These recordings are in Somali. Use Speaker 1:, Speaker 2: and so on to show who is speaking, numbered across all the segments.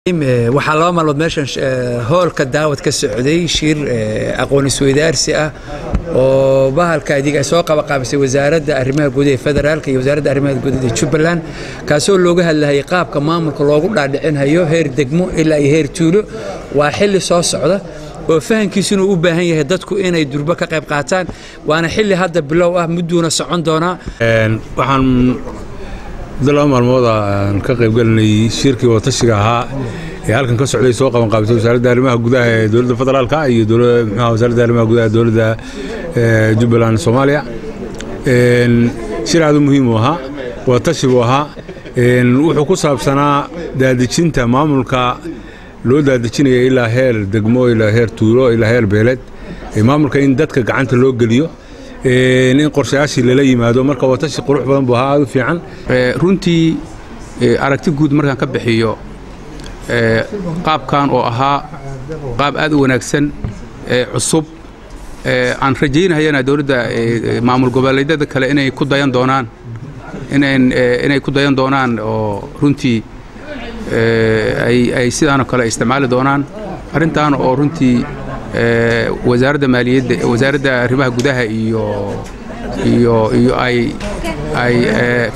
Speaker 1: Waxaa 2 maalmood meeshan hoolka Daawad ka socday shir aqoon isweydaarsi ah oo bahalka idiga ay soo qabaqaabisay Wasaaradda Arrimaha Gudaha ee Federaalka iyo Wasaaradda Arrimaha Gudaha ee Jubbaland, kaasoo looga hadlayay qaabka maamulka loogu dhaadhicinhayo heer degmo ilaa iyo heer tuulo. Waa xilli soo socda oo fahankiisu inuu u baahan yahay dadku inay durbo ka qayb qaataan, waana xilli hadda bilow ah, mudduuna socon doonaa.
Speaker 2: Waxaan muddo 2 maalmood aan ka qayb gelinay shirkii wadatashiga ahaa ee halkan ka socday, soo qaban qaabisay Wasaaradda Arrimaha Gudaha ee dowladda federaalka iyo muxuaha Wasaaradda Arrimaha Gudaha ee dowladda Jubbaland Soomaaliya. Shir aad u muhiim u ahaa, wadatashi buu ahaa, wuxuu ku saabsanaa daadejinta maamulka loo daadejinaya ilaa heer degmo, ilaa heer tuulo, ilaa heer beeleed, maamulka in dadka gacanta loo geliyo, in qorshayaashii lala yimaado. Marka watashi qurux badan buu ahaa, aad u fiican.
Speaker 3: Runtii aragti guud markaan ka bixiyo qaabkan oo ahaa qaab aad u wanaagsan, cusub, aan rajaynahayana dowladda maamul goboleedyada kale inay ku dayan doonaan, inay ku dayan doonaan oo runtii ay sidaanoo kale isticmaali doonaan arrintan oo runtii Wasaaradda Maaliyadda, Wasaaradda Arrimaha Gudaha iyo ay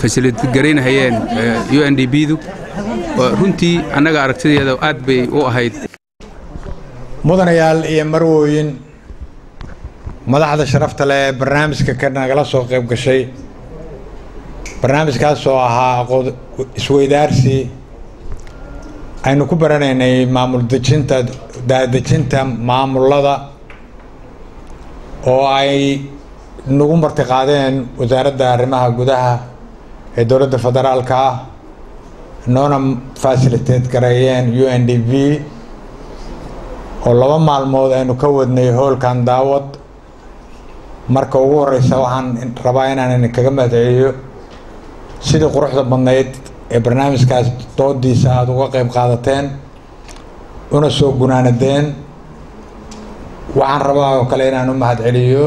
Speaker 3: fasiliti garaynahayeen UNDP du. Runtii annaga aragtideeda aad bay u ahayd.
Speaker 4: Mudanayaal iyo marwooyin, madaxda sharafta leh ee barnaamijka ka nagala soo qayb gashay, barnaamijkaas oo ahaa aqoon isweydaarsi aynu ku baranaynay maamul dejinta, daadejinta maamulada oo ay nagu martiqaadeen Wasaaradda Arrimaha Gudaha ee dowladda federaalka ah, noona facilitate gareeyeen UNDP, oo 2 maalmood aynu ka wadnay hoolkan Daawad. Marka ugu horeysa waxaan rabaa inaan idinkaga mahadceliyo sidii quruxda badnayd ee barnaamijkaas doodiisa aada uga qeyb qaadateen una soo gunaanadeen. Waxaan rabaa oo kale inaan u mahadceliyo